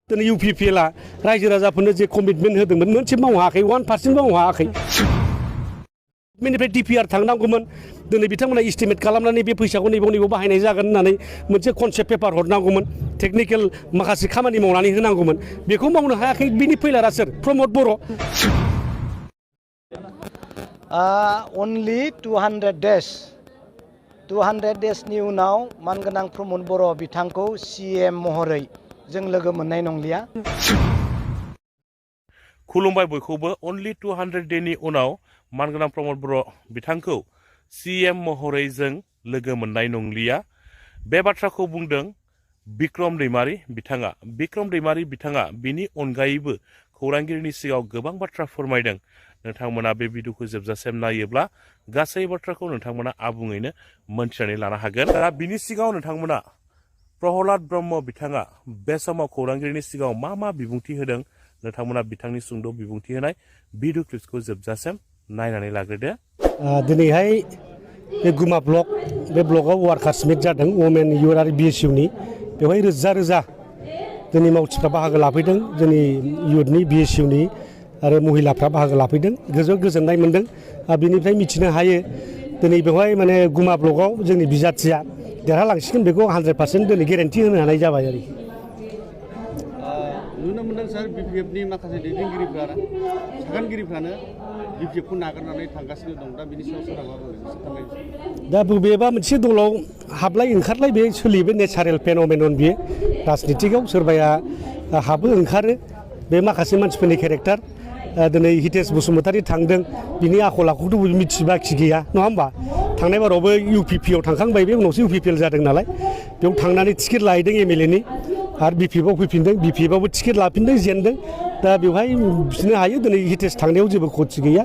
दिनै इउपिपिएलआ रायजो राजाफोरनो जे कमिटमेन्ट होदोंमोन मोनसे मावनो हायाखै 1% मावनो हायाखै बेनिफ्राय डिपिआर थांनांगौमोन दिनै बिथांमोना एस्टिमेट खालामनानै बे फैसाखौ नैबाव बाहायनाय जागोन होननानै मोनसे कनसेप्ट पेपार हरनांगौमोन टेकनिकेल माखासे खामानि मावनानै होनांगौमोन बेखौ मावनो हायाखै बिनि फैलारा सोर प्रमद बर' only 200 days नि उनाव मानगोनां प्रमद बर' बिथांखौ CM महरै जों लोगो मोननाय नंलिया खुलुमबाय बयखौबो only 200 डेनि उनाव मानगोनां प्रमद बर' बिथांखौ CM महरै जों लोगो मोननाय नंलिया बे बाथ्राखौ बुंदों बिक्रम दैमारी बिथाङा बिनि अनगायैबो खौरांगिरिनि सिगाङाव गोबां बाथ्रा फोरमायदों नोंथांमोना बे भिडिअखौ जोबजासिम नायोब्ला गासै बाथ्राखौ नोंथांमोना आबुङैनो मोनथिनानै लानो हागोन दा बिनि सिगाङाव नोंथांमोना प्रहलाद ब्रह्म बिथाङा बे समाव खौरांगिरिनि सिगाङाव मा बिबुंथि होदों नोंथांमोना बिथांनि सुंद' बिबुंथि होनाय भिडिअ क्लिप्सखौ जोबजासिम नायनानै लाग्रोदो दिनैहाय बे गुमा ब्लक बे ब्लकआव वार्कार्स मिट जादों वमेन इउथ आरो BSUनि बेवहाय रोजा जोंनि मावथिफ्रा बाहागो लाफैदों जोंनि इउथनि BSUनि आरो महिलाफ्रा बाहागो लाफैदों गोजोननाय मोनदों बिनिफ्राय मिथिनो हायो दिनै बेवहाय माने गुमा ब्लकआव जोंनि बिजाथिया देरहालांसिगोन बेखौ 100% दिनै गेरेन्टि होनो हानाय जाबाय आरोखि नुनो मोनदों सार BPFनि माखासे दैदेनगिरिफ्रानो सागानगिरिफ्रानो BPFखौ नागारनानै थांगासिनो दं दा बिनि सायाव सोरहा मा बुंदों दा बबेबा मोनसे दलाव हाबलाय ओंखारलाय बे सोलियो बे नेचारेल फेन'मेनन बियो राजनितिकआव सोरबाया हाबो ओंखारो बे माखासे मानसिफोरनि केरेक्टार दिनै हितेश बसुमतारी थांदों बिनि आखल आखुखौथ' बयबो मिथिबाखि गैया नङा होमबा थांनाय बारावबो UPPआव थांखांबाय बे उनावसो UPPL जादों नालाय बेयाव थांनानै टिकेट लाहैदों MLAनि आरो BPFआव फैफिनदों BPFआवबो टिकेट लाफिनदों जेनदों दा बेवहाय बिदिनो हायो दिनै हितेश थांनायाव जेबो खथि गैया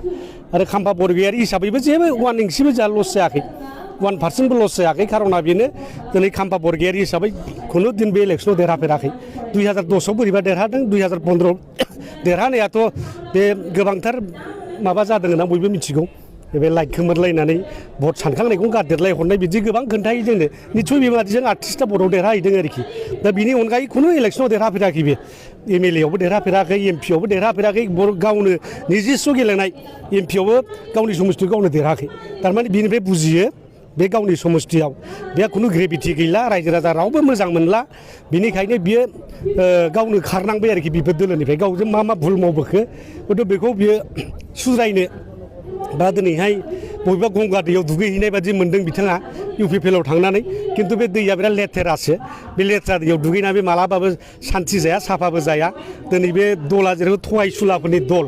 आरो खाम्फा बरगयारि हिसाबैबो जेबो 1 इंसिबो जा लस जायाखै 1%बो लस जायाखै खारना बेनो दिनै खाम्फा बरगयारि हिसाबै खुनु दिन बे इलेक्सनाव देरहाफेराखै 2010आव बोरैबा देरहादों 2015आव देरहानायाथ' बे गोबांथार माबा जादों होनना बयबो मिथिगौ बे लाइट खोमोरलायनानै भट सानखांनायखौ गारदेरलाय हरनाय बिदि गोबां खोन्थायो जोंनो निस्सय बेबादिजों 38टा भटआव देरहाहैदों आरोखि दा बिनि अनगायै खुनु इलेक्सनाव देरहाफेराखै बे MLAआवबो देरहाफेराखै MPआवबो देरहाफेराखै गावनो निजिस्व गेलेनाय MPआवबो गावनि समस्थियाव गावनो देरहाखै थारमाने बिनिफ्राय बुजियो बे गावनि समस्थियाव बे खुनु ग्रेभिटि गैला रायजो राजा रावबो मोजां मोनला बिनिखायनो बियो गावनो खारनांबाय आरोखि बेफोर दोलोनिफ्राय गावजों मा भुल मावबोखो हयथ' बेखौ बियो सुद्रायनो बा दिनैहाय बबेबा गंगा दैयाव दुगैहैनाय बादि मोन्दों बिथाङा UPPLआव थांनानै खिन्थु बे दैया बिराद लेथेरासो बे लेथ्रा दैयाव दुगैनानै बे मालाबाबो सान्थि जाया साफाबो जाया दिनै बे दला जेरै थगायसुलाफोरनि दल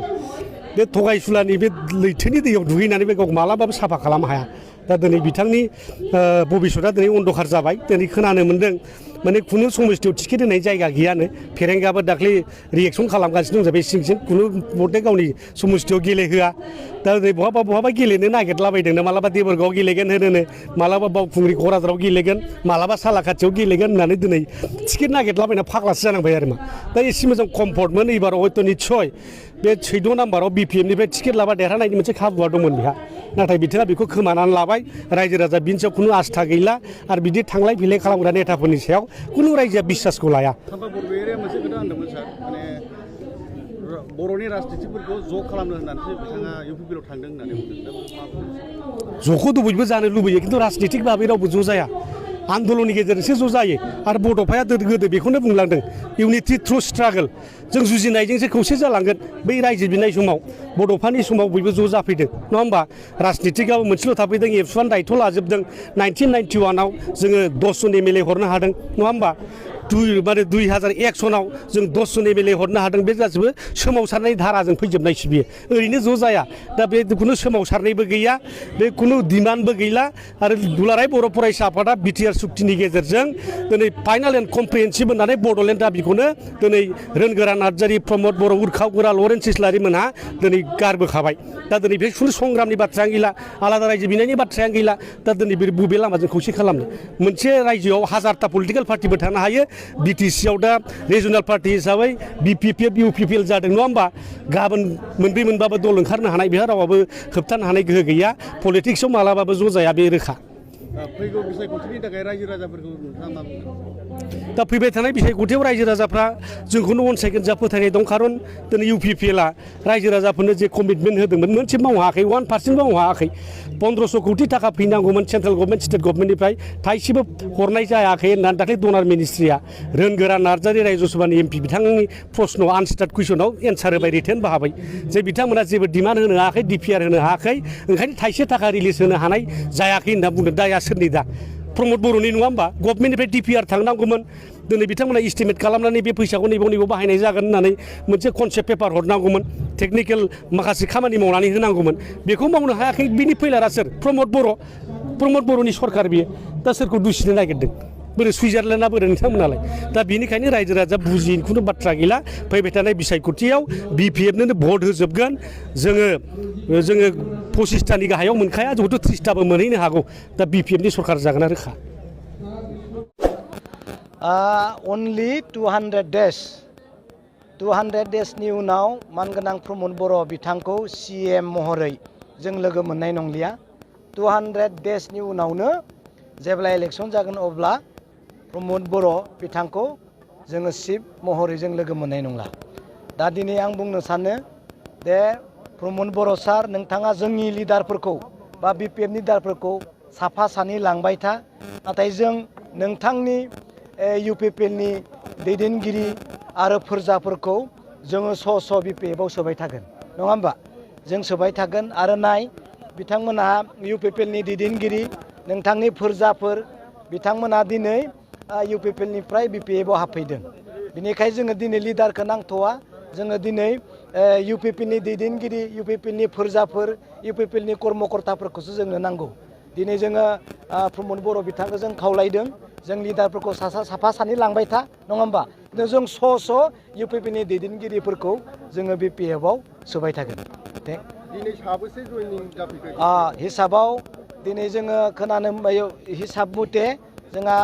बे थगायसुलानि बे लैथोनि दैयाव दुगैनानै बे गावखौ मालाबाबो साफा खालामनो हाया दा दिनै बिथांनि भबिसतआ दिनै अन्धकार जाबाय दिनै खोनानो मोन्दों माने खुनु समस्थियाव टिकेट होनाय जायगा गैयानो फेरेंगाबो दाख्लै रिएक्सन खालामगासिनो दं बे सिं खुनु मथे गावनि समस्थियाव गेलेहोआ दा दिनै बहाबा गेलेनो नागिरलाबायदोंनो मालाबा देबरगावआव गेलेगोन होनो मालाबा बावखुंग्रि क'क्राझाराव गेलेगोन मालाबा सालाकाथियाव गेलेगोन होननानै दिनै टिकेट नागिरलाबायना फाग्लासो जानांबाय आरो मा दा एसे मोजां कम्फर्टमोन एबाराव हयथ' निस्सय बे 14 नाम्बाराव BPFनिफ्राय टिकेट लाबा देरहानायनि मोनसे खाबुआ दंमोन बिहा नाथाय बिथाङा बेखौ खोमानानै लाबाय रायजो राजा बिनि सायाव खुनु आस्था गैला आरो बिदि थांलाय फैलाय खालामग्रा नेताफोरनि सायाव खुनु रायजोआ बिश्वासखौ लाया खाम्फा बरगयारिया मोनसे खोथा होनदोंमोन सार माने बर'नि राजनितिफोरखौ ज' खालामनो होननानैसो बिथाङा UPPLआव थांदों होननानै बुंदों ज'खौथ' बयबो जानो लुबैयो खिन्थु राजनितिक भाबै रावबो ज' जाया आन्दलननि गेजेरजोंसो ज' जायो आरो बड'फाया गोदो बेखौनो बुंलांदों इउनिटि थ्रु स्ट्रागोल जों जुजिनायजोंसो खौसे जालांगोन बै रायजो बिनाय समाव बड'फानि समाव बयबो ज' जाफैदों नङा होमबा राजनितिकआव मोनसेल' थाफैदों एबसुआनो दायथ' लाजोबदों 1991आव जोङो 10 जन MLA हरनो हादों नङा होमबा 2001 सनाव जों 10 जन MLA हरनो हादों बे गासिबो सोमावसारनाय धाराजों फैजोबनायसो बियो ओरैनो ज' जाया दा बे खुनु सोमावसारनायबो गैया बे खुनु डिमान्डबो गैला आरो दुलाराय बर' फरायसा आफादा बिटिआर सुक्तिनि गेजेरजों दिनै फाइनाल एन्ड कमप्रिहेन्सिभ होननानै बड'लेण्ड दाबिखौनो दिनै रोनगोरा नार्जारि प्रमद बर' उर्खाव गोरा लरेन्स इस्लारि मोनहा दिनै गारबोखाबाय दा दिनै बे खुनु संग्रामनि बाथ्रायानो गैला आलादा रायजो बिनायनि बाथ्रायानो गैला दा दिनै बबे लामाजों खौसे खालामनो मोनसे रायजोआव 1000टा पलिटिकेल पार्टिबो थानो हायो BTCआव दा रिजनेल पार्टि हिसाबै BPF UPPL जादों नङा होमबा गाबोन मोनब्रै मोनबाबो दल ओंखारनो हानाय बेहा रावाबो होबथानो हानाय गोहो गैया पलिटिक्सआव मालाबाबो ज' जाया बे रोखा फैगौ बिसायख'थिनि थाखाय रायजो राजाफोरखौ नोंथाङा मा बुंगोन? दा फैबाय थानाय बिसायख'थियाव रायजो राजाफ्रा जोंखौनो अनसायगोन जा फोथायनाय दं खारन दिनै UPPLआ रायजो राजाफोरनो जे कमिटमेन्ट होदोंमोन मोनसे मावनो हायाखै 1% मावनो हायाखै 1500 कोटि थाखा फैनांगौमोन सेन्ट्रेल गभर्नमेन्ट स्टेट गभर्नमेन्टनिफ्राय थाइसेबो हरनाय जायाखै होननानै दाख्लै डनार मिनिस्ट्रिया रोनगोरा नार्जारि रायजोसभानि MP बिथांनि प्रश्न आनस्टार्ड कुइसनाव एन्सार होबाय रिटेन बाहाबाय जे बिथांमोना जेबो डिमान्ड होनो हायाखै DPR होनो हायाखै ओंखायनो थाइसे थाखा रिलिज होनो हानाय जायाखै होनना बुंदों दाया सोरनि दा प्रमद बर'नि नङा होमबा गभर्नमेन्टनिफ्राय DPR थांनांगौमोन दिनै बिथांमोना इस्टिमेट खालामनानै बे फैसाखौ नैबाव बाहायनाय जागोन होननानै मोनसे कनसेप्ट पेपार हरनांगौमोन टेकनिकेल माखासे खामानि मावनानै होनांगौमोन बेखौ मावनो हायाखै बिनि फैलारा सोर प्रमद बर'नि सरकार बियो दा सोरखौ दुसिनो नागिरदों बोरै सुइजारलेण्डआ बोरै नोंथांमोनालाय दा बेनिखायनो रायजो राजा बुजिनो खुनु बाथ्रा गैला फैबाय थानाय बिसायख'थियाव BPF नोनो भट होजोबगोन जोङो 25थानि गाहायाव मोनखाया जोंथ' 30थाबो मोनहैनो हागौ दा BPFनि सरकार जागोना रोखा only 200 daysनि उनाव मानगोनां प्रमद बर' बिथांखौ CM महरै जों लोगो मोननाय नंलिया 200 daysनि उनावनो जेब्ला इलेक्सन जागोन अब्ला प्रमद बर' बिथांखौ जोङो चिफ महरै जों लोगो मोननाय नंला दा दिनै आं बुंनो सानो दे प्रमद बर' सार नोंथाङा जोंनि लिडारफोरखौ बा BPFनि लिडारफोरखौ साफा सानै लांबाय था नाथाय जों नोंथांनि UPPLनि दैदेनगिरि आरो फोरजाफोरखौ जोङो स' BPFआव सोबाय थागोन नङा होमबा जों सोबाय थागोन आरो नाय बिथांमोनहा UPPLनि दैदेनगिरि नोंथांनि फोरजाफोर बिथांमोना दिनै UPPLनिफ्राय BPFआव हाबफैदों बेनिखायनो जोङो दिनै लिडारखौ नांथ'वा जोङो दिनै UPPLनि दैदेनगिरि UPPLनि फोरजाफोर UPPLनि कर्मकर्ताफोरखौसो जोंनो नांगौ दिनै जोङो प्रमद बर' बिथांखौ जों खावलायदों जों लिडारफोरखौ साफा सानै लांबाय था नङा होमबा जों स' UPPLनि दैदेनगिरिफोरखौ जोङो BPFआव सोबाय थागोन दिनै साबेसे जइनिं जाफैखो हिसाबाव दिनै जोङो खोनानो हिसाब मथे जोंहा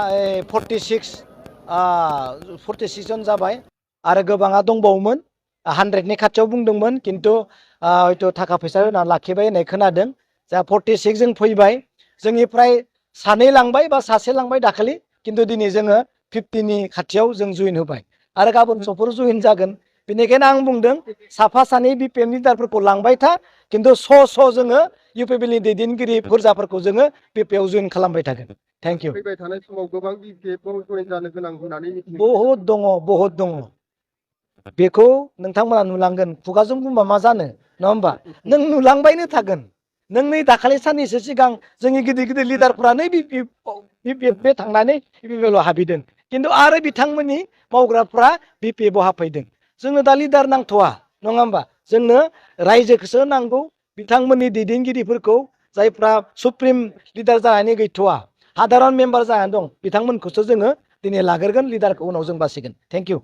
46 जन जाबाय आरो गोबाङा दंबावोमोन 100नि खाथियाव बुंदोंमोन खिन्थु हयथ' थाखा फैसा होना लाखिबाय होननाय खोनादों जा 46 जों फैबाय जोंनिफ्राय सानै लांबाय बा सासे लांबाय दाखालि खिन्थु दिनै जोङो 50नि खाथियाव जों जइन होबाय आरो गाबोन समफोर जइन जागोन बेनिखायनो आं बुंदों साफा सानै BPFनि लिडारफोरखौ लांबाय था खिन्थु स' जोङो UPPLनि दैदेनगिरि फोरजाफोरखौ जोङो BPFआव जइन खालामबाय थागोन थेंक इउ फैबाय थानाय समाव गोबां BPFआव जइन जानो गोनां होननानै बहुद दङ बेखौ नोंथांमोना नुलांगोन खुगाजों बुंबा मा जानो नङा होमबा नों नुलांबायनो थागोन नों नै दाखालि साननैसो सिगां जोंनि गिदिर लिडारफोरा नै BPF थांनानै BPFआव हाबहैदों खिन्थु आरो बिथांमोननि मावग्राफ्रा BPFआव हाबफैदों जोंनो दा लिडार नांथ'वा नङा होमबा जोंनो रायजोखौसो नांगौ बिथांमोननि दैदेनगिरिफोरखौ जायफ्रा सुप्रिम लिडार जानानै गैथ'वा साधारन मेम्बार जानानै दं बिथांमोनखौसो जोङो दिनै लाग्रोगोन लिडारखौ उनाव जों बासिगोन थेंक इउ